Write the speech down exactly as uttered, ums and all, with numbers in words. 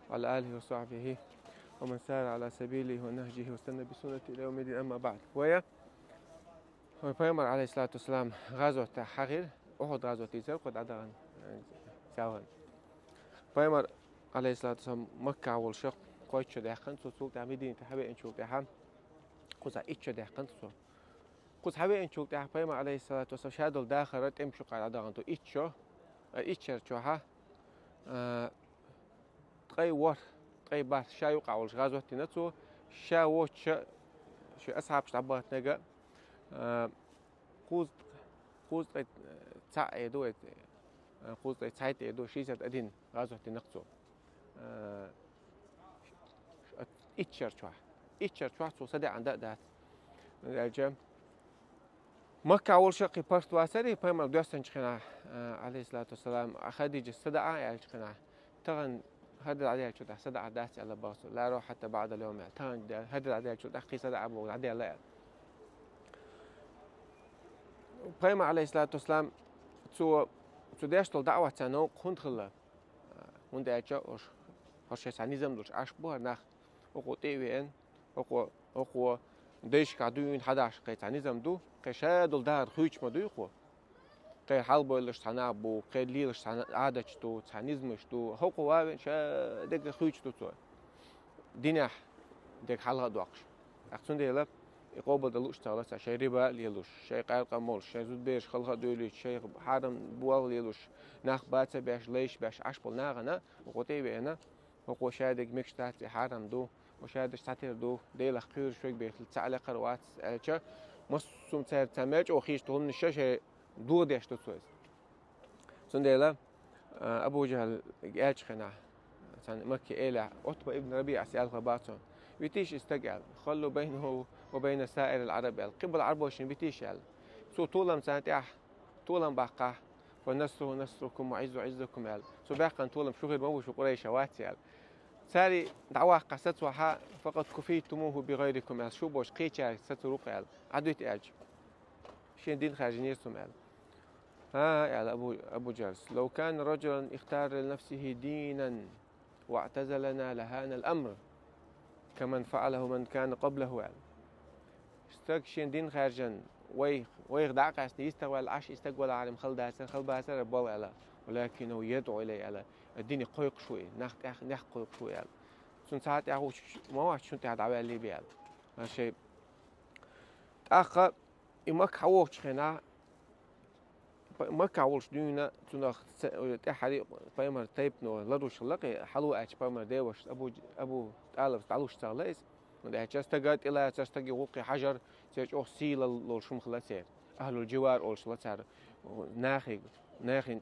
وعلى آله وصحبه ومن سار على سبيله ونهجه واستنى بسنته إلى يوم الدين، أما بعد. Вай, вай пайхамар, алейхиссалату вассалам, гӀазота хьахир, Ухуд гӀазот дийцар, кху дӀадахана, э, цаван. Пайхамар, алейхиссалату вассалам, Макка волуш кхойтта шо даьккхина, цо цул тӀаьхьа Мединате хьавеанчул тӀаьхьа, кхуза итт шо даьккхина цо. Кхуза хьавеанчул тӀаьхьа пайхамар, алейхиссалату вассалам, ша долу дахар тӀемаш юкъара дӀадахана ду итт шо, э, итт шер чохь, э, ткъе ворхӀ, ткъе бархӀ ша юкъахь волуш гӀазот дина цо, ша воцуша, шен асхьабаш дӀабаханарг, а, кхузткъе, кхузткъе цхьаъ эр ду, а, кхузткъе цхьайтта эр ду, шестьдесят один гӀазот дина цо. А, итт шер чохь. Итт шер чохь цо са даьӀан дан а дац. Аьлча, Макка волуш кхин паргӀат вацара, пайхамар доьссинчу хенахь, а, алейхиссалату вассалам, а Хадиджас са даа аьллачу хенахь, тахана хӀара дӀадаьллачул тӀаьхьа са даа дац аьлла боху цо. لا روحة بعد اليوم аьлла. Тахана де-, хӀара дӀадаьллачул тӀаьхьа кхин са даа боху, дӀадаьлла аьлла. Пайхамар, алейхиссалату вассалам, цо, цо деш долу даӀват царна новкъа хӀунда хилла? ХӀунда аьлча уьш, хӀорш шайн цхьа низам долуш Ӏаш бу хӀара нах, хӀокхо тӀе а веана, хӀокхо, хӀокхо дайшкахь дуьйна хьадахьаш кхин цхьа низам ду, кхин ша долу дахар хуьйцуш ма дуй хӀокхо. Кхин хьалабевлларш цхьа нах бу, кхин лелаш цхьа Ӏадаташ ду, цхьа низамаш ду, хӀокхо ван а веана ша дерг хуьйцуш ду цо. Динехь дерг хьалха а доккхуш. ТӀаккха цундела и къобалдан лууш ца хилла цара, шайн риба а лелош, шайн къаьркъа а молуш, шайн зудабераш хьалха а доьлуьйтуш, шайн хьарам болх лелош, нах бац а беш, лайш а беш Ӏаш болу нахана, хӀокхо тӀе а веана, хӀокхо ша дерг мегаш дац, и хьарам ду, хӀокхо ша дерш цхьатера ду, Делах кхоьруш верг бен хилла цхьа а лекха вац аьлча, массо а хӀума цара, цара мел чӀогӀа хийцу хӀуманаш шайн дохадеш ду цо иза. Цундела, а, Абу ЖахӀал аьллачу хенахь, цхьана Макке элехь, Ӏутба ибн РабиӀас аьлла хилла боху цо: «Витийша и стаг», — аьлла, «خلوا بينه وبين سائر العرب», — аьлла, «къибла Ӏарбошна витийша», — аьлла. Цо толам царна тӀехь, толам баккхахь, «فنصره نصركم وعز عزكم», — аьлла. Цо баьккхина толам шу хир ма ву, шу Къурайша вац, аьлла. Цара дӀаваккхахь сацахь, «فقد كفيتموه بغيركم», — аьлла, шу болчу кхечаьрга сацор ву-кх, аьлла. Ӏадуьту аьлча, шен дин хаьржинера цо, аьлла. «ХӀан, — аьлла Абу, Абу ЖахӀалас, — لو كان رجلا اختار لنفسه دينا واعتزلنا لهان الأمر كمن فعله من كان قبله», — аьлла. Стаг шен дин хаьржина, вайх-, вайх дӀа а къаьстина, йистехь ваьлла Ӏаш и стаг валахьара-м хала дацара, хала бацара болу, аьлла. «ولكنه يدعو إلي», — аьлла. Динах кхойкхуш ву и, нах тӀех-, нах кхойкхуш ву, аьлла. Цунна цхьа а тӀаьхьа гӀуттуш ма вац, шуна тӀехь дӀаваьллий бен, аьлла. Шайн тӀаккха и Макка хьавогӀучу хенахь, П-, Макка волуш дуьйна цунах ца-, тӀаьххьара пайхамар тайпано ларуш хилла-кх, хьало аьлча пайхамар девашас Абу, Абу ТӀалабас дӀалуш ца хилла иза. ХӀунда аьлча стага тӀелаца, стаге гӀуллакхе хьажар, церан чӀогӀа сийлалла лолуш хӀума хилла церан. Ахьлул-живар олуш хилла цара, нахе, нахе,